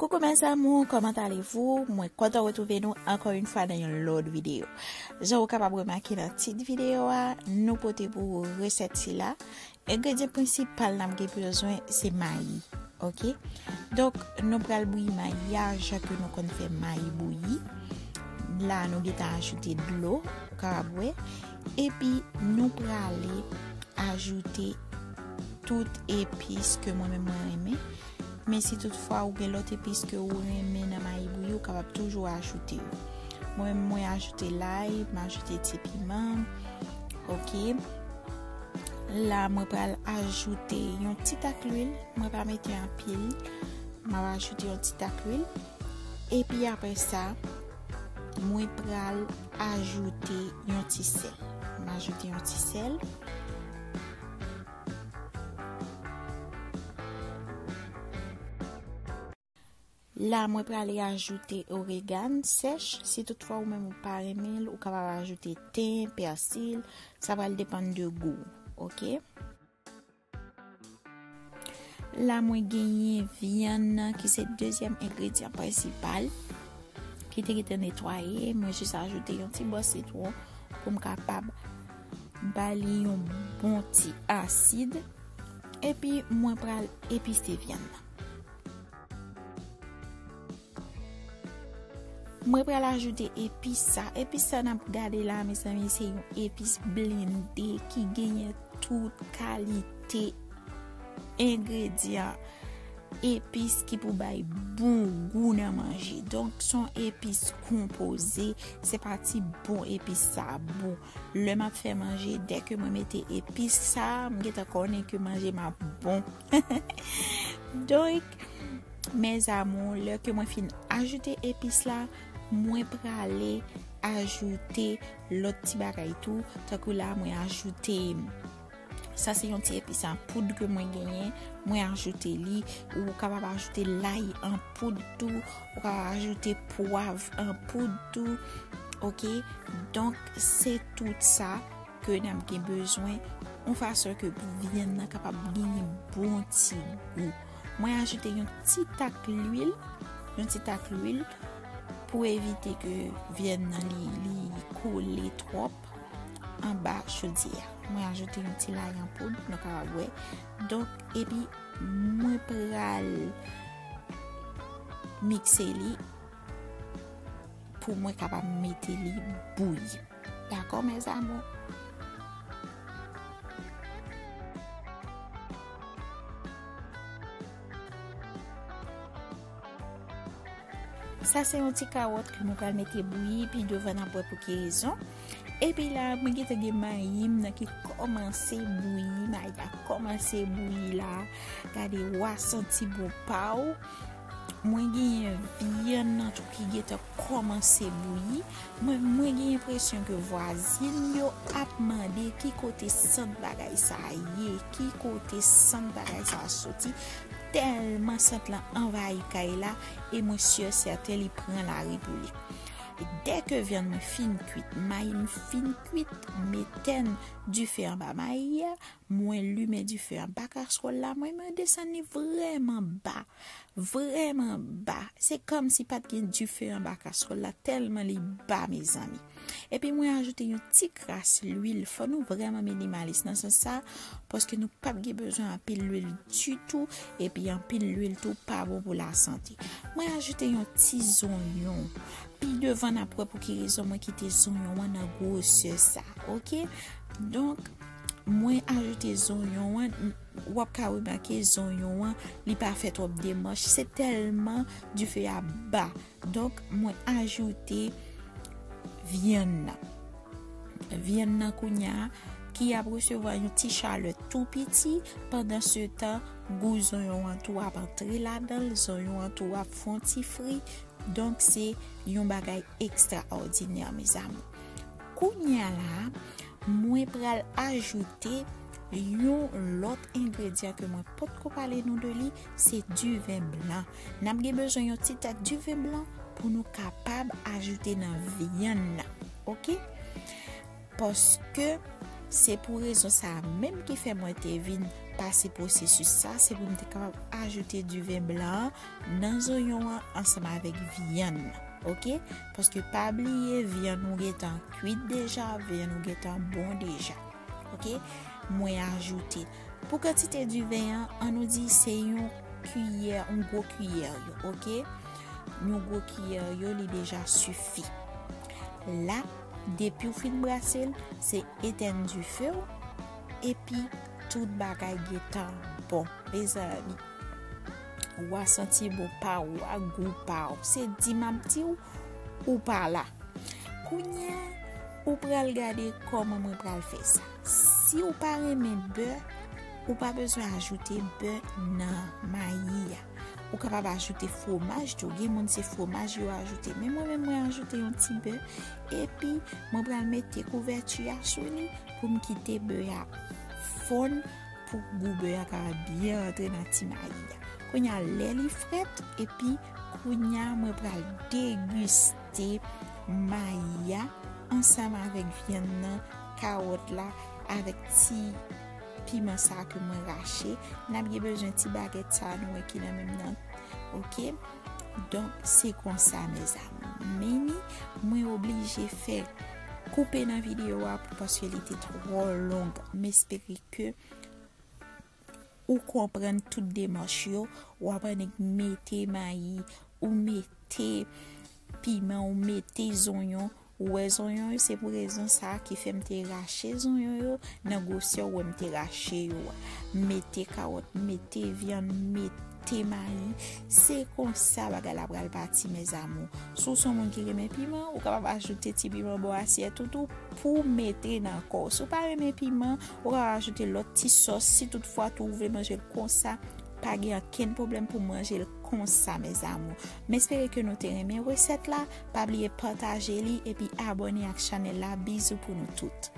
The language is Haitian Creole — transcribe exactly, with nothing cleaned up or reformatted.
Coucou mes amours, comment allez-vous? Mwen kontan retwouve nou ankò yon fwa nan yon lòt videyo. Jan ou kapab remake nan tit videyo a, nou pote pou ou resèt sila. Engredyan prensipal n ap gen bezwen se mayi. Oke? Donk, nou pral bouyi mayi a jan ke nou konn fè mayi bouyi. La, nou gentan ajoute dlo, ou kapab wè. Epi, nou prale ajoute tout epis ke mwen menm mwen renmen. Men si toutfwa ou gen lòt epis ke ou renmen nan mayi bouyi, ou kapab toujou ajoute yo. Mwen menm mwen ajoute lay, m ajoute ti piman. Oke. La mwen pral ajoute yon ti tak lwil. Mwen pa mete anpil. M ap ajoute yon ti tak lwil. Epi apre sa, mwen pral ajoute yon ti sèl. M ajoute yon ti sèl. La, mwen prale ajoute oregan sèch. Si toutfwa ou menm ou pa renmen l, ou kapab ajoute ten, pèsil. Sa pral depann de gou w, oke? La, mwen genyen vyann nan ki se dezyèm engredyan prensipal ki te gentan netwaye. Mwen jis ajoute yon ti bò sitwon pou m kapab ba li yon bon ti asid. Epi, mwen pral epise vyann nan. Mwen pral ajoute epis sa. Epis sa n ap gade la, mezanmi, se yon epis blende ki genyen tout kalite engredyan epis ki pou bay bon gou nan manje. Donk, se yon epis konpoze, se pa ti bon epis sa bon. Lè m ap fè manje, dèke mwen mete epis sa, m gentan konnen ke manje m ap bon. Donk, mes amours, lè ke mwen fin ajoute epis la, mwen prale ajoute lòt ti bagay tou, tankou la, mwen ajoute, sa se yon ti epis an poud ke mwen genyen, mwen ajoute li, ou kapab ajoute lay an poud tou, ou kapab ajoute pwav an poud tou, oke? Donk, se tout sa ke n ap gen bezwen, yon fason ke pou vyann nan kapab genyen bon ti gou. Mwen ajoute yon ti tak lwil, yon ti tak lwil pou evite ke vyann nan li, li kole twòp anba chodyè a. Mwen ajoute yon ti lay an poud, nou kapab wè. Donk, epi mwen pral mikse li pou mwen kapab mete li bouyi. Dakò, mes amours? Sa se yon ti kawòt ke mwen pral mete bouyi, pi devan n ap wè pou ki rezon. Epi la, mwen gentan gen mayi m nan ki kòmanse bouyi, mayi a kòmanse bouyi la. Gade, wa santi bon pa w. Mwen genyen vyann nan tou ki gentan kòmanse bouyi. Mwen, mwen gen enpresyon ke vwazin yo ap mande ki kote sant bagay sa a ye, ki kote sant bagay sa a soti. Tèlman sant lan anvayi kay la, e mwen si sèten li pran lari pou li. Dèke vyann mwen fin kwit, mayi m fin kwit, m etèn dife anba mayi a, mwen limen dife anba kaswòl la, mwen, mwen desann li vrèman ba, vrèman ba. Se kòmsi pa t gen dife anba kaswòl la, tèlman li ba, mezanmi. Epi mwen ajoute yon ti kras lwil. Fò nou vrèman minimalis nan sans sa, paske nou p ap gen bezwen anpil lwil ditou, epi anpil lwil tou pa bon pou lasante. Mwen ajoute yon ti zonyon. Pi devan n ap wè pou ki rezon mwen kite zonyon an nan gwosè sa, oke? Donk, mwen ajoute zonyon an, n-, w ap ka remake zonyon an, li pa fè twòp demach, se tèlman dife a ba. Donk, mwen ajoute vyann nan. Vyann nan kounye a, ki ap resevwa yon ti chalè tou piti, pandan se tan, gou zonyon an tou ap antre ladan l, zonyon an tou ap fè yon ti fri. Donk, se yon bagay ekstraòdinè, mes amours. Kounye a la, mwen pral ajoute yon lòt engredyan ke mwen potko pale nou de li, se diven blan. N ap gen bezwen yon ti tèt diven blan pou nou kapab ajoute nan vyann nan, oke? Paske Se pou rezon sa a menm ki fè mwen te vin pase pwosesis sa, se pou m te kapab ajoute diven blan an nan zonyon an ansanm avèk vyann nan, oke? Paske pa bliye, vyann ou gentan kwit deja, vyann ou gentan bon deja, oke? Mwen ajoute. Pou kantite diven an, an nou di se yon kiyè, yon gwo kiyè yo, oke? Yon gwo kiyè yo, li deja sifi. La, depi w fin brase l, se etenn dife w, epi tout bagay gentan bon. Mezanmi, w a santi bon pa w, w a gou pa w. Se di m ap di w, ou pa la. Kounye a, ou pral gade kòman mwen pral fè sa. Si ou pa renmen bè, ou pa bezwen ajoute bè nan mayi a. Ou kapab ajoute fwomaj tou. Gen moun se fwomaj yo ajoute. Men mwen menm mwen ajoute yon ti bè. Epi mwen pral mete kouvèti a sou li pou m kite bè a fonn pou gou bè a ka byen antre nan ti mayi a. Kounye a lè li frèt, epi kounye a mwen pral degiste mayi a ansanm avèk vyann nan, kawòt la, avèk ti piman sa ke mwen rache. N ap gen bezwen ti bagèt sa nou wè ki nan men m nan. Oke? Donk, se konsa, mezanmi. Meni, mwen oblije fè koupe nan videyo a paske li te twò long. M espere ke ou konprann tout demach yo. W ap annik mete mayi, ou mete piman, ou mete zonyon. Ou wè zonyon yo, se pou rezon sa a ki fè m te rache zonyon yo nan gwosè w wè m te rache yo a. Mete kawòt, mete vyann, mete mayi. Se konsa bagay la pral pati, mes amours. Si w se yon moun ki renmen piman, ou kapab ajoute ti piman bò asyèt ou tou pou mete nan kò w. Si w pa renmen piman, ou kapab ajoute lòt ti sòs. Si toutfwa tou ou vle manje l konsa, pa gen okenn pwoblèm pou manje l konsa, mes amours. M espere ke nou te renmen resèt la. Pa bliye pataje li epi abòne ak chanèl la. Bizou pou nou tout.